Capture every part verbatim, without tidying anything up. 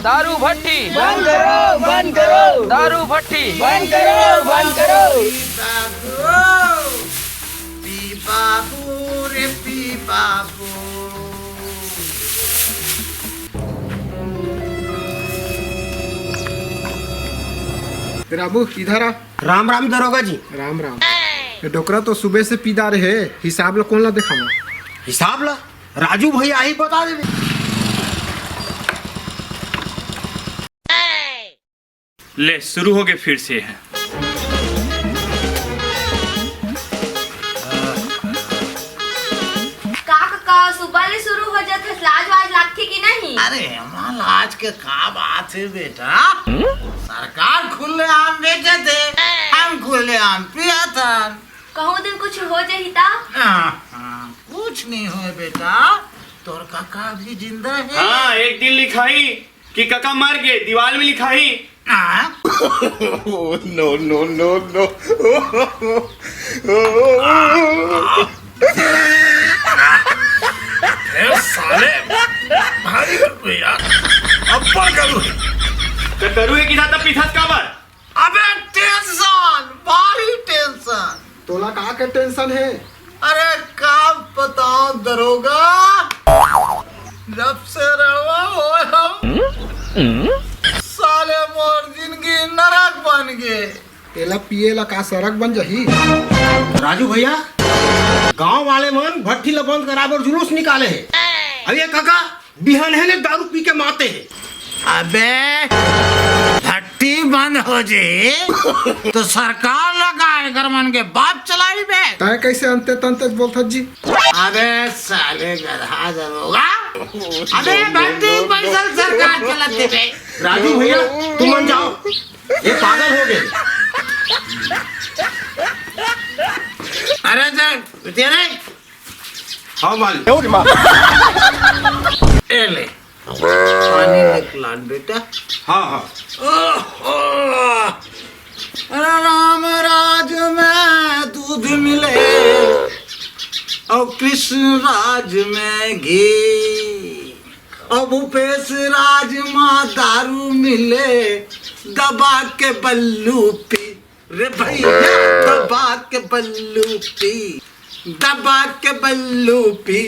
दारू भट्टी बंद करो, बंद करो। दारू भट्टी बंद करो, बंद करो। पी बाबू, पी बाबू रे, पी बाबू। रामू, इधर आ। राम राम दरोगा जी। राम राम। ये डोकरा तो सुबह से पीदार हे, हिसाब ला कोन ला देखावा? हिसाब ला राजू भैया ही बता देवे। ले, शुरू हो गए फिर से। का, का, का, सुबह ले शुरू हो जात हस, लाज वाज लागथे कि नहीं? अरे, एमा लाज के का बात हे बेटा? सरकार खुलेआम बेचत हे, हम खुलेआम पियत हन। कहूँ दिन कुछ हो जाही ता? हाँ, हाँ, कुछ नहीं होय बेटा, तोर काका अभी जिंदा हे। हाँ, एक दिन लिखाही कि काका मर गे, दीवाल में लिखाही। हाँ? No, no, no, no। ए साले, भारी करू हे यार, अब्बड़ करू हे। तो करू हे कि ज्यादा पीठत काबर? अबे tension, भारी tension। तोला का के tension हे? अरे का बताओ दरोगा, जब से रड़वा होय हम, साले मोर जिंदगी नरक बन गे। तेला पिए ला का सरक बन जाही? राजू भैया, गांव वाले मन भट्टी ला बंद कराबर जुलूस निकाले हे। अउ ये काका बिहान हे ने दारू पी के माते हे। अबे, भट्टी बंद हो जे, तो सरकार लगाए कर मन के बाप चलाई बे। तय कैसे अंते तंते बोलथस जी? अबे, साले गधा दरोगा। अबे, भट्टी पैसा सरकार चलाते बे। राजू भैया, तुम मन जाओ। ये पागल हो गए। अरे, जा, तेरे हाँ, मालिक। ए ले, पानी निकलान बेटा। हाँ, हाँ। ओहो! अरे राम राज में दूध मिले अउ कृष्ण राज में घी, अउ भूपेश राज में दारू मिले, दबा के बल्लू पी। रे भैया, दबा के बल्लू पी, दबा के बल्लू पी,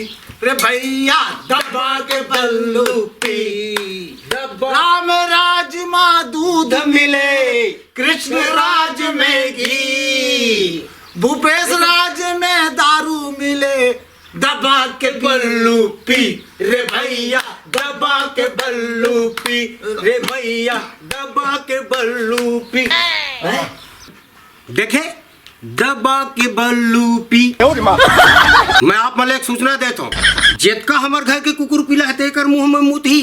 रे भैया, दबा के बल्लू पी। दबा राम राज मा दूध मिले, कृष्ण राज में घी, भूपेश राज में दारू मिले, दबा के बल्लू पी रे भैया, दबा के बल्लू पी रे भैया, दबा के बल्लू पी। हैं? देखे, दबा के बल्लू पी। मैं आप मन ला एक सूचना देत हूँ, जेतका हमर घर के कुकुर पीला है, तेकर मुंह में मुतही।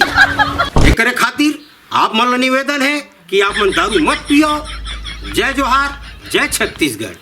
एकरे खातिर आप मन ला निवेदन है कि आप मन दारू मत पियो। जय जोहार, जय छत्तीसगढ़।